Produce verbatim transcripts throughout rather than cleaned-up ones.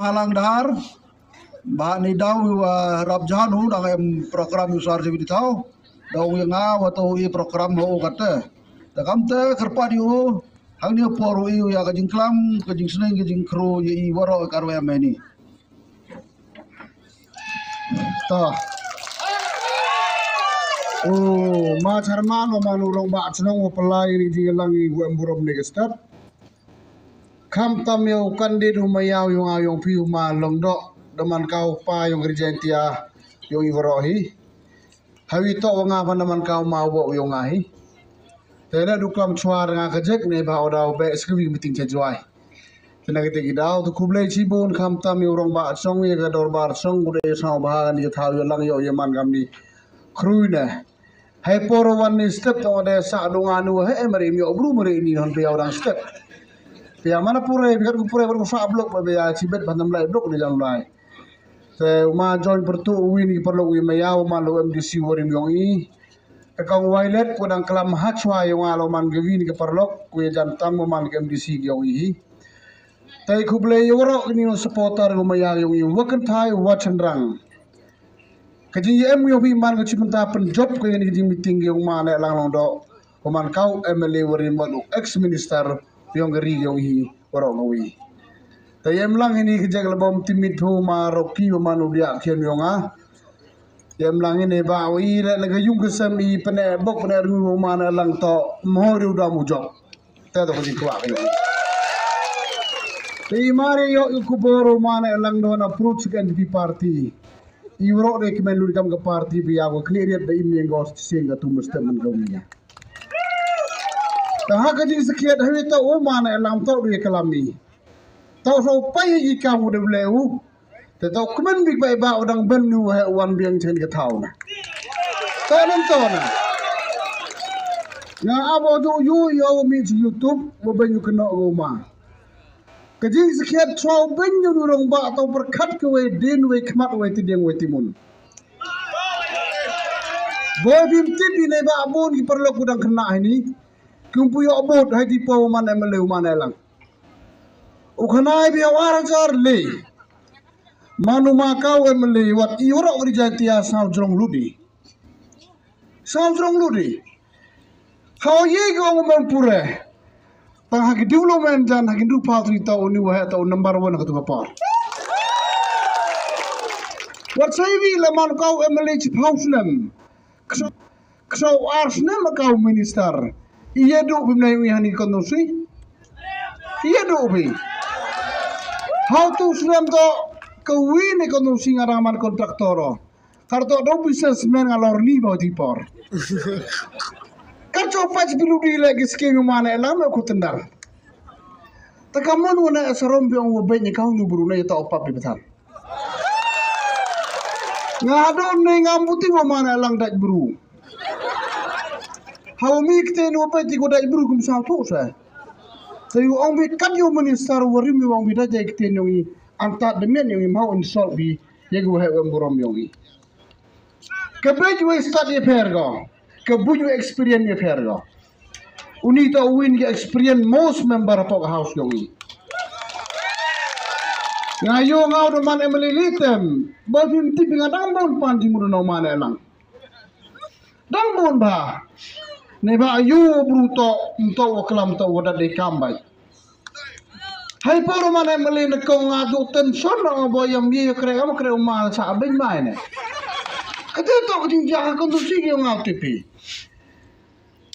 Halang dahar, ba ni daw wa rap jahan u dang em program u sar jibi tau. Daw ya nga wa to i program ho kata. Ta kam te kerpa di u, hang ni por u i ya ka jingklam, ka jingsneng, ka jingkru ya i waro ka rwe meni. Ta. U ma chairman wa ma nu rong ba chnong wa pelai ni jinglang i wa em burom ni ka step. Kham tam yow kandid u ma yaw yong a yong phi u ma long do. Daman kaw pa yong Ri Jaintia yong i waro hi. Hawi to wa nga pan daman kaw ma wo yong a hi. Te da du klam chwar nga ka jek ne ba o daw be skwi meeting cha jwai. Te na kite ki daw tu khublei chibun kham tam yow rong ba chong ye ka dorbar chong ku de saw ba ni thaw yow lang yow ye man kam ni. Khrui ne. Hai por wan ni step tong de sa dong anu he em ri mi obru mari ni hon pia orang step. Pia mana pure bigat ku pure ku sa blok ba ya chibet ban tam lai blok ni jam lai. Te uma join pertu win ki perlok wi ma ya uma lo M D C warim yong i. Ka kong wailet ku dang kelam hachwa yong alo man ke win ke perlok ku ya jan tam man ke M D C yong i. Te khublei yow rok ni supporter uma ya yong i wakan thai wachan rang. Ka jingïaem yong phi man ka chi mynta pynjop ka ïa ka jingmeeting yong ma ne lang long doh. Ka man kaw M L A wa ri mot u ex minister yong ka ri yong hi waroh nga wi. Ta ïaem lang ini ka jek la bom timit phu ma Rocky wa man u diak khian yong nga. Ïaem lang ini ba wi le la ka yung ka sem i pene bok pene ru ma ne lang to mho ri u dam u jok. Te to ka jingkwah ka yong. Te i mare yoh i kubor u ma ne lang don approach ka N P P party. I wroh de kmen lut kam ka party bi ya ko clear yet da im yeng gos sing ka tu mesti men ka wiya. Ta ha ka jing sakhiat ha wi ta u ma ne lang ta du ya kalami. Ta so pai yi kam u de ble u. Te to kmen bik bai ba u dang ben nu he wan biang chen ka thaw na. To nan to na. Nga abo ju yu yo mi chi YouTube mo ben yu kno go ma. Ka jing sakhiat chwa u ben yu nu rong ba to perkhat ka wei din wei khmat wei ti diang wei ti mun. Boy bim tip i ne ba bun ki perlok u dang kena ini. Kum pu yo bot hai ti po man M L A man elang. U khanai bi awar jar le. Manu ma kaw M L A wat i wara uri jai tia saw jrong ludi. Saw jrong ludi. Haw ye ga ong bang pure. Tang ha ki development jan ha ki ndu pal tri ta uni wa ta number one ha tu ka por. Wat sai wi la man kaw M L A chi phaw snem. Kso Kso ar snem ma kaw minister. Iya du bi mnai wi hani kondusi. Iya du bi. How to snem to ka wi ni kondusi nga raman kontraktor. Kar to do businessman nga lor ni ba di por. Kar cho pach bilu di lagi skim mana elam ku tendar. Takamon wana sarom bi ong wa ben ni kaw nu buru na ya ta opap bi betan. Nga don ne ngam buti wa mana lang daj bru. Haw mi kte no pe ti ko daj bru kum sa to sa. Te yu ong bi kat yu minister warim yu ong bi daj kte no i anta de men yu mau insult bi ye gu he wem burom yu i. Ka bej we start ye per go. Ka buj we experience ye per go. Uni to win ki experience most member pok house yong i. Nga yo nga udah man M L A litem. Ba bim tip nga dang bon pan di mudu no man elang. Dang bon ba. Ne ba yu bru to nto wa kelam to wa dat de kam bai. Hai por man M L A ne kong nga ju tension na nga bo yam ye kre am kre ma sa ben bai ne. Kete to kete ja ka kondusi ki nga tipi.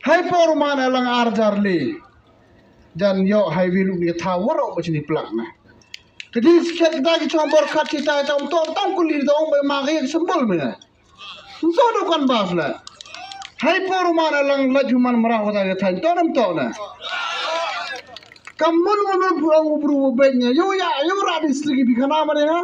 Hai por man lang ar jar le. Jan yo hai wilu ni tha waro ba chini plak na. Kedi sket da ki chong bor khat ki tai tong tong tong kuli tong ba ma ki symbol me na. So do kan bas la. Hai por man lang la juman mara wata ki tai tong nam tong na. Kam mun mun bu ang bru bu benya. Yo ya yo ra district bi kana ma de ha.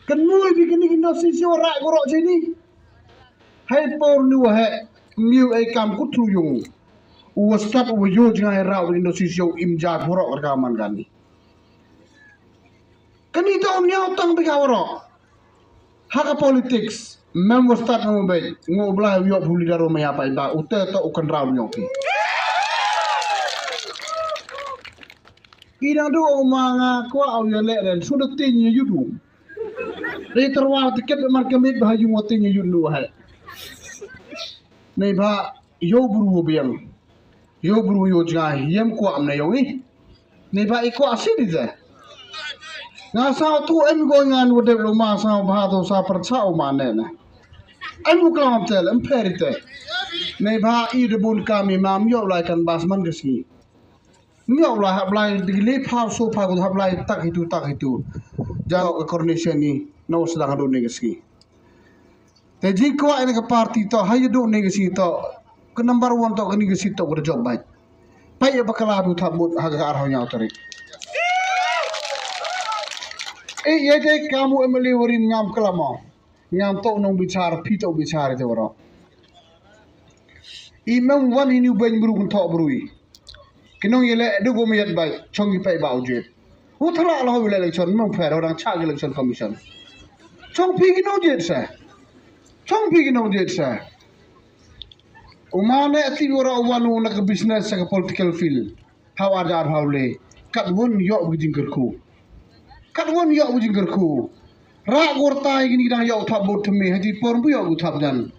Kan mu bi kini kini sisi ora goro chini. Hai por ni wa he miu ai kam kutru yung. Wa start wa yo jngai rau ni no si yo im ja poro ka man gani. Kani to ni au tang bi ka waro. Ha ka politics mem wa start mo be ngo bla yo pu leader ma ya pai ba u te to u kan rau ni yo ki. I dang du u ma nga kwah u ïaleh ren, shu da tieng ïa yut u. Dei tyrwa tiket mar ka miet ba ha yung wa tieng ïa yut u hai. Nei ba ïoh bru wa biang. Ïoh bru ïoh jngai, ïem kwah mne ïoh i. Nei ba i kwah si di te. Nga saw tu em goi ngan wa dep lo ma saw ba to sa per sa u ma ne ne. Em u klam tel, em peri te. Nei ba i de bun kam i ma ym ïoh lai kan bas man ka sngi. Ym ïoh lai hap lai di le phaw so phaw ko hap lai tak hitu tak hitu. Jano ka coronation ni, na u sdang hadu ne ka sngi. Te jingkwah ïa ka party to, ha ïa duh ne ka sngi to. Ka number one to, ka ne ka sngi to, ka da jop bait. Peit ïa bakla bu thap bud ha ka arphew hynñiew tarik. Eh, ïa te ka mu M L A warim ngam klam mo. Ngam to nong bichar, phi to bichar ïa te waroh. I mem wan ïa ni u beiñ bru kan to bru i. Ki nong ïaleh duk bym ïet bai, chong ki peit ba u jied. U thrah la hoi election, mong pher, u dang chah election commission. Chong phi ki nong jied sa. Chong phi ki nong jied sa. U ma ne ati u ra u wan u na ka business sa ka political field. Haw ar jar haw le. Kat won ïoh u jingkyrkhu. Kat won ïoh u jingkyrkhu. Rah gurta ïa kini ki dang ïoh u thap bud thymme, ha ji por bu ïoh u thap jan.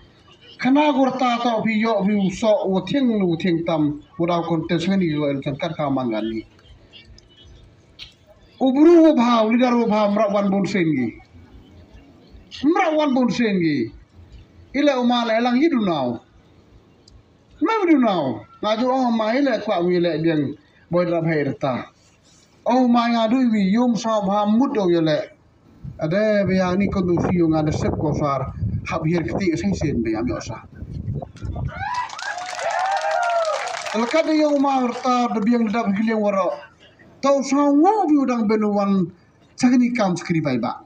Khana gurta to phi ïoh phi u soh u thieng u thieng tam, u dau contest ngan ïoh election kat ka man ngan ni. U bru u bha, u leader u bha, mrap wan bun sien gi. Mrap wan bun sien gi. Ile u ma le lang yi du nau. Mem du nau. Nga ju ong ma ile kwah u ile biang. Boi drap hai rta. Ong ma nga du wi yum sa bha mut do ile. Ade bia ni kon du si nga de sep ko sar. Hap hier kti sai sen bia mi osa. Lekat de yum ma rta de biang dap hiliang waro. Tau sa ngo bi u dang ben wan. Sa kani kam skri bai ba.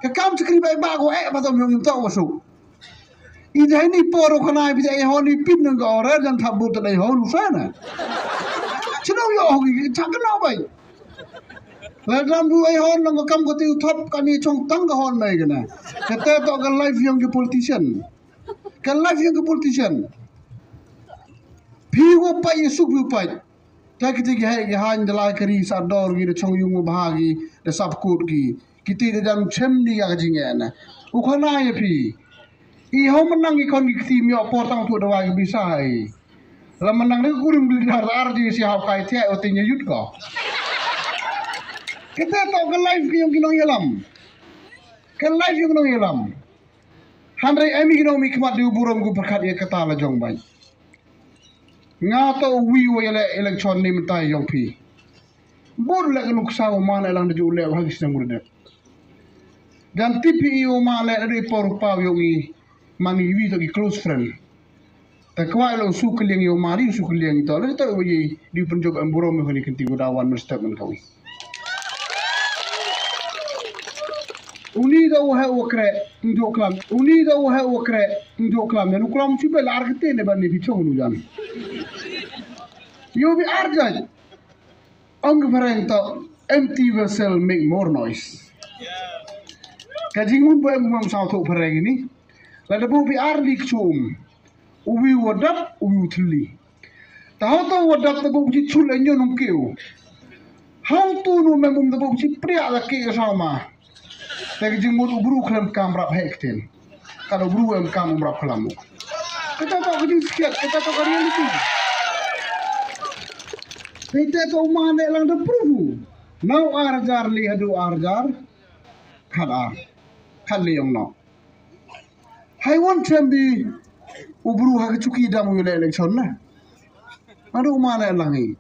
Ka kam skri bai ba ko eh ba tom yong im to wasu. I dai ni por ko na bi dai hon ni pip nang ko re dan thap bu dai hon sa na. Chino yo ho ki chak na bai. La dam bu ai hon nang ko kam ko ti u thap kani chong tang ko hon mai kana. Ka te to ka life yong ki politician. Ka life yong ki politician. Phi wo pai suk phi pai. Te kiti ki hei ki hain da lai kari sa dor ki da chong yung ba ha ki da sap kut ki. Kiti da dang chem di ka jingeh na. U khana ya phi. I hau menang i kon ki kti myo por tang tu da wai ki bisa hai. La menang ni kurim beli dar ar ji si hau kai te o tin ya yut ko. Kita to ka life ki yong ki nong yalam. Ka life yong ki nong yalam. Hanrei ai mi ki nong mi khmat di u burom ku perkhat ya kata la jong bai. Nga to wi wa yale election ni mentai yong phi. Bor le ka nuksa u ma le lang da ju le wa ha ki sdang u de. Dan tip hi u ma le da i por pa yong i man i wi to ki close friend. Ta kwai lo su kylliang yo mari su kylliang to le to ye di pynjop em burom yo ni kynti guda wan mesti men kawi. Uni da u he u kre ndu klam. Uni da u he u kre ndu klam. Ndu klam si bel ar kete ne ban ni bichong nu jan. Yo bi ar jai. Ong ki phareng to empty vessel make more noise. Ka jingmun bo em mam saw to phareng ni. La da bu bi ar lik chum. Uwi wadap, uwi uthli. Ta hau to wadap ta bu ji chul enyo num keu. Hau tu nu mem um ta bu ji priak la ke sama. Te ki jingmut u bru khlem kam rap hek tin. Ka u bru em kam um rap khlem. Kita to ka jing siat, kita to ka reality. Kita to ma ne lang da pru. Nau ar jar li hadu ar jar. Khat ar. Khat li ong no. Hai wan tem bi u bru ha ka chuki dam u le election na. Adu ma ne lang i.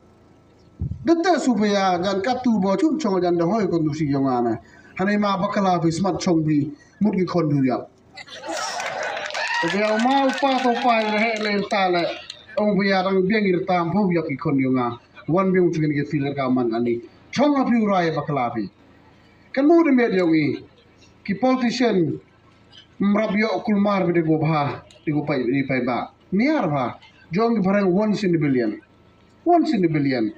Dette supaya jan katu bo chun chong jan da hoi kon du si yong ana. Hanai ma bakala bi smat chong bi mut ki kon du yap. Te ya ma u pa to pa le he le ta le. Ong bi ya dang biang ir tam pho yap ki kon yong a. Wan biang chun ki fil ka man ani. Chong a pi u rai bakala bi. Kan mu de me yong i. Ki politician mrap yo kulmar bi de go bha. Di go pai di pai ba. Niar bha. Jong ki phareng once in a billion. Once in a billion.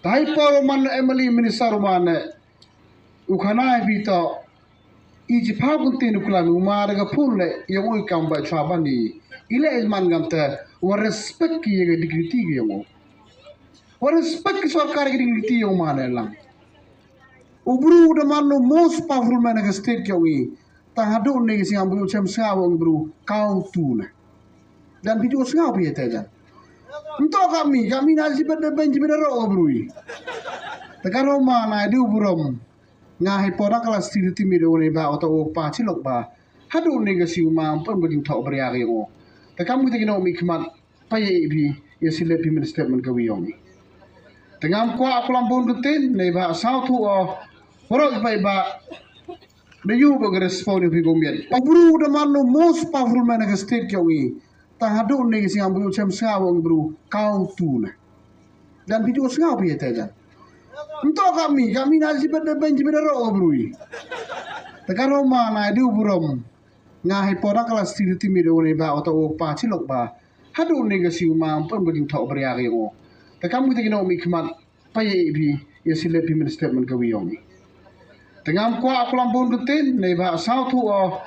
Tai por man M L A minister man u khana bi to. I ji pha kun tin u klan u ma da ka phun le yong u kam ba chwa ban ni. I le man gam te wa respect ki ye dignity ki yong u. Wa respect ki sorkar ki ding kti yong ma ne lang. U bru da man u most powerful man ka state ki yong i. Tang haduh ne ki singam bru chem singam bru kau tu ne. Dan video singam pi te jan. Nto kami, kami na jibat da ben jibat da ro bru i. Te ka ro ma na di u burom. Nga hi pora kala sti ti mi do ne ba oto o pa chilok ba. Haduh ne ka siu ma pon ba ding thok bria ka yong o. Te kam kita ki no mi khmat. Pa ye i phi, ye si le phi min statement ka wi yong i. Te ngam kwah kulam bun ka tin, ne ba saw thu o. Poro i pa i ba. Ne yu ba ka respond i phi ko miet. Pa bru da man no most powerful man ka state ki yong i. Tang haduh ne ki singam bru chem singam bru kau tu ne. Dan phi ju singam phi te dan. Nto kami, kami na jibat da ben jibat da ro bru i. Te ka ro ma na di u burom. Nga hi pora kala sti ti mi do ne ba oto o pa chilok ba. Haduh ne ka siu ma pon ba ding thok bria ka yong o. Te kam kita ki no mi khmat pa ye i phi, ye si le phi min statement ka wi yong i. Te ngam kwah kulam bun ka tin, ne ba saw thu o.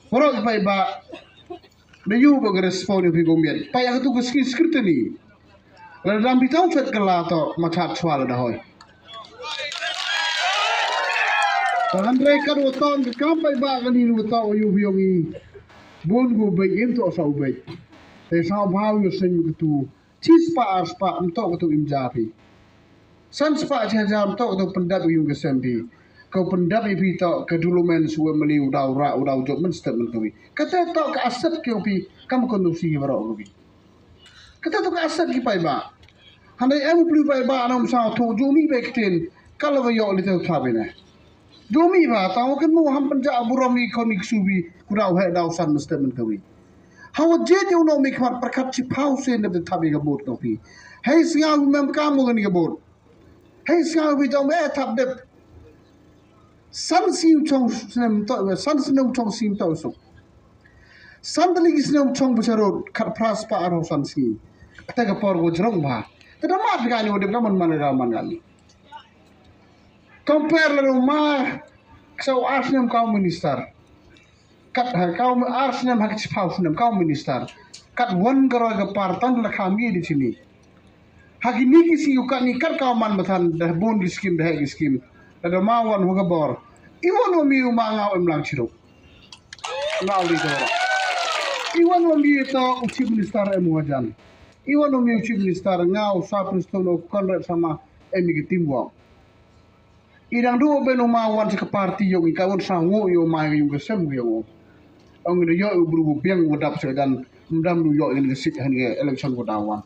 Poro i pa i ba. Ne yu ba ka respond i phi ko miet. Pa ya ka tu ka ski scrutiny. La dam bi tau chat kala to ma chat chwa la da hoi. Ka han re ka do ton ka kam pai ba ka ni do to yu bi yong i. Bun gu bai im to sa u bai. Te sa ba yu sen yu tu. Chi spa ar spa im to ka tu im ja pi. San spa chi ja im to ka tu pendap yu ka sem pi. Ka pendap i pi to ka dulumen su meli u dau ra u dau jop men step men tu pi. Ka te to ka aset ki pi kam ko nu si ba ro pi. Kata tu ka asat ki pai ba. Handai em u pli pai ba nam sa thu ju mi be ktin. Kala ba yo li te tha be ne. Ju mi ba ta wa kan mu ham panja burom i kon i ksubi. Ku dau he dau san mesti men kawi. Hawa je je u no mi khmat perkat chi pau se ne de tha be ka bot no pi. Hei singa u mem ka mu kan ka bot. Hei singa u bi jong me thap dep. San siu chong snem to, san snem chong sim to so. San tali ki snem chong bacharot, khat pras pa aro san si. Kata ka por go jrong ba. Kata ma pika ni wadep ka man man ka man ka ni. Compare la ma, ksa u ar snem ka minister. Kat ha ka ar snem ha ka chipau snem ka minister. Kat wan ka roi ka par tan la ka mi di chini. Ha ki ni ki si u kat ni kat ka man ba than da bun ki skim da ha ki skim. Da da ma wan hu ka bor. I wan wa mi u ma nga em lang chiruk. Nga u li to. I wan wa mi to u chief minister em wa jan. I wan wa mi u chief minister nga u sa Prestone u Conrad sama em ki team work. I dang du ben u ma wan sa ka party yong i ka wan sa ngo yo ma yong ka sem yong. Ong da yo u bru biang u dap sa dan mdam du yo in ka sit han ka election ko da wan.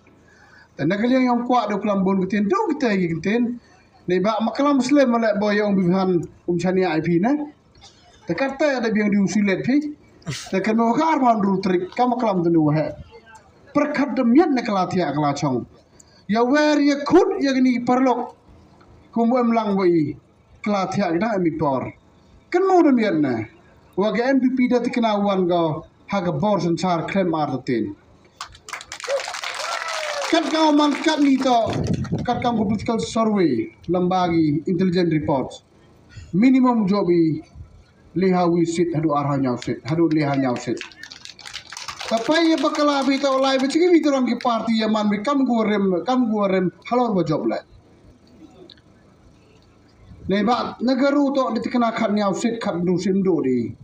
Te na ka liang yong kwah da klam bun ka tin du ka te ki tin. Nei ba ma klam slem ma le boy yong bi han um chania ai phi ne. Te kat te da biang di u silet phi. Te kan mo ka ar ban ru trik ka ma klam tu nu he. Perkat da miat ne kala thia kala chong. Ya wer ya khut ya gni parlok. Kum em lang bo i. Kla thiah ki dang em i por. Kan mo dam yet ne. Wa ka N P P da tikna wan go ha ka bor synchar khlem ar tin. Kat ka man kat ni to. Kat kam ko political survey lamba ki intelligence report. Minimum job i liha wi sit hadu ar ha nyaw sit hadu liha nyaw sit. Tapai ya bakala bi to lai bi chiki bi to rang ki party ya man bi kam go rem kam go rem halor ba job le. Nei ba na garu to di tikna khat nyaw sit khat du sim du di.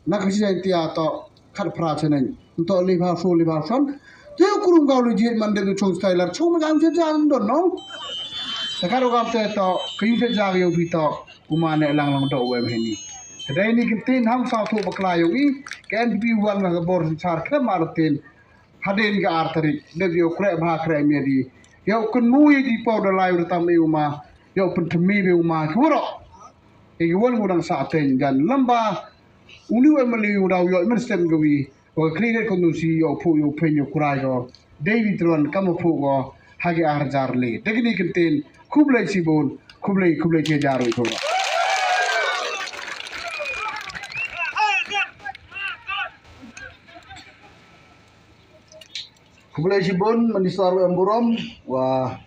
Na ka si tia to khat pra chenen. To li ba so li ba son. Te kurum gau li je man de chong style chong ma gam je jan don no. Ta ka ro gam te to ki je ja yo bi to kuma ne lang lang do we heni. Te dai ni kin tin ham sa thu bakla yo i. Ken bi wan na bor sar khlem ar tin. Hadien ka ar tarik, dep ïa u kreh bha kreh miet i. Ïa u kynmu ïa ki paw da lai u da tam ïa u ma, ïa u pynthame ïa u ma ki waroh. Ïa ki wan u dang sa teng jan lamba. Uni u M L A u daw ïoh mynstep ka wi. Wa ka khlieh ka nusi ïa u phuh ïa u phein ïa u krai ko. Dei wi tron kam u phuh ko. Ha ki ar jar le. Dei kini kyntin. Khublei shibun. Khublei khublei ki jar wi ko. Khublei shibun Minister em burom wa